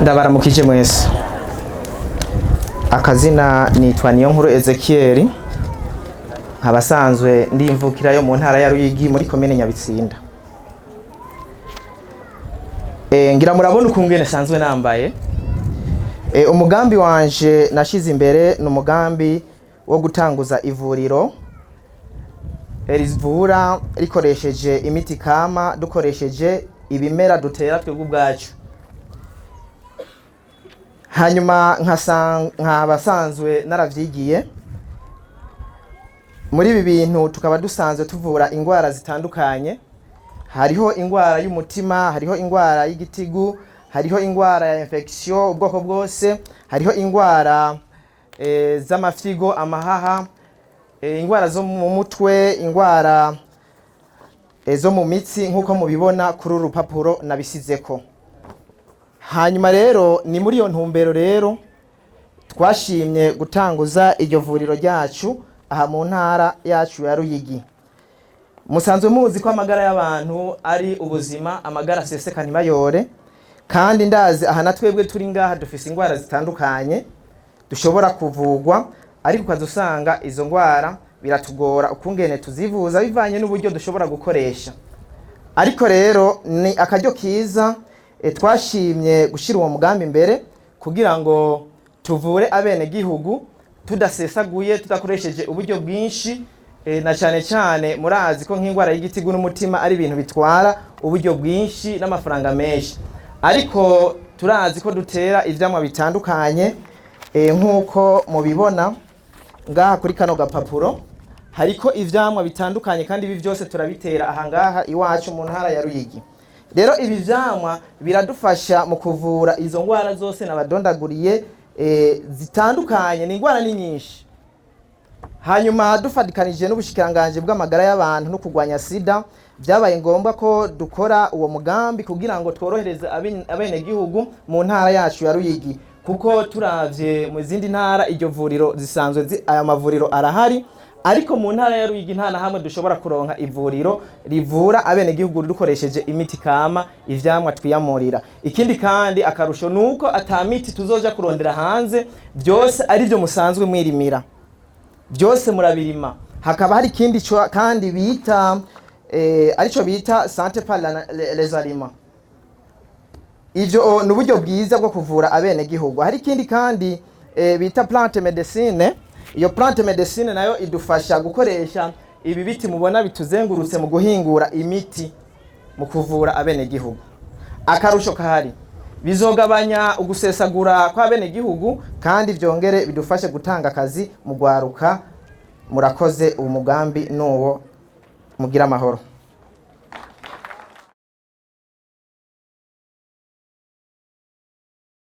Ndabaramukije mwese. Akazina nitwa Niyonkuru Ezekiel, nkabasanzwe ndi imvukira yo mu ntara ya Ruyigi, muri komine Nyabitsinda. Ngira murabona ukungene sanzwe nambaye. Umugambi wanje nashize imbere ni umugambi wo gutanguza ivuriro rivura rikoresheje imiti kama, dukoresheje ibimera dutera twebwe ubwacu. Hanyuma nkabasanzwe naravyigiye muri ibi bintu, tukaba dusanzwe tuvura ingwara zitandukanye. Hariho ingwara y'umutima, hariho ingwara y'igitigu, hariho ingwara ya infection ubwoko bwose, hariho ingwara z'amafyigo, amahaha, ingwara zo mu mutwe, ingwara zo mu mitsi, nk'uko mubibona kuri uru rupapuro nabisizeko. Hanyuma rero ni muri iyo ntumbero rero twashimye gutanguza iryo vuriro ryacu aha mu ntara yacu ya Ruyigi. Musanzwe muzi ko amagara y'abantu ari ubuzima, amagara aseseka ntibayore. Kandi ndazi aha na twebwe turi ngaha dufise ingwara zitandukanye dushobora kuvugwa, ariko ukaza usanga izo ngwara biratugora ukungene tuzivuza bivanye n'uburyo dushobora gukoresha. Ariko rero ni akaryo kiza, twashimye gushyira uwo mugambi imbere kugira ngo tuvure abenegihugu tudasesaguye, tudakoresheje uburyo bwinshi, na cyane cyane murazi ko nk'indwara y'igitigu n'umutima ari ibintu bitwara uburyo bwinshi n'amafaranga menshi. Ariko turazi ko dutera ivyamwa bitandukanye, nk'uko mubibona ngaha kuri kano gapapuro hariko ivyamwa bitandukanye, kandi ibi byose turabitera aha ngaha iwacu mu ntara ya Ruyigi. Rero ibi vyamwa biradufasha mu kuvura izo ngwara zose nabadondaguriye, zitandukanye, ni ingwara ni nyinshi. Hanyuma dufatikanije n'ubushikiranganje bw'amagara y'abantu no kurwanya sida, byabaye ngombwa ko dukora uwo mugambi kugira ngo tworohereze abenegihugu mu ntara yacu ya Ruyigi, kuko turavye mu zindi ntara iryo vuriro zisanzwe aya mavuriro arahari, ariko mu ntara ya Ruyigi nta na hamwe dushobora kuronka ivuriro rivura abenegihugu dukoresheje imiti kama, ivyamwa twiyamurira. Ikindi kandi akarusho nuko ata miti tuzoja kurondera hanze, byose ari byo musanzwe mwirimira, byose murabirima. Hakaba hari ikindi kandi bita arico bita santé par les aliments. Ivyo ni uburyo bwiza bwo kuvura abenegihugu. Hari ikindi kandi bita plante médecine. Iyo plante médecine nayo idufasha gukoresha ibi biti mubona bituzengurutse mu guhingura imiti mu kuvura abenegihugu. Akarusho kahari, bizogabanya ugusesagura kw'abenegihugu kandi vyongere bidufashe gutanga akazi mu gwaruka. Murakoze, uwo mugambi nuwo. Mugira amahoro.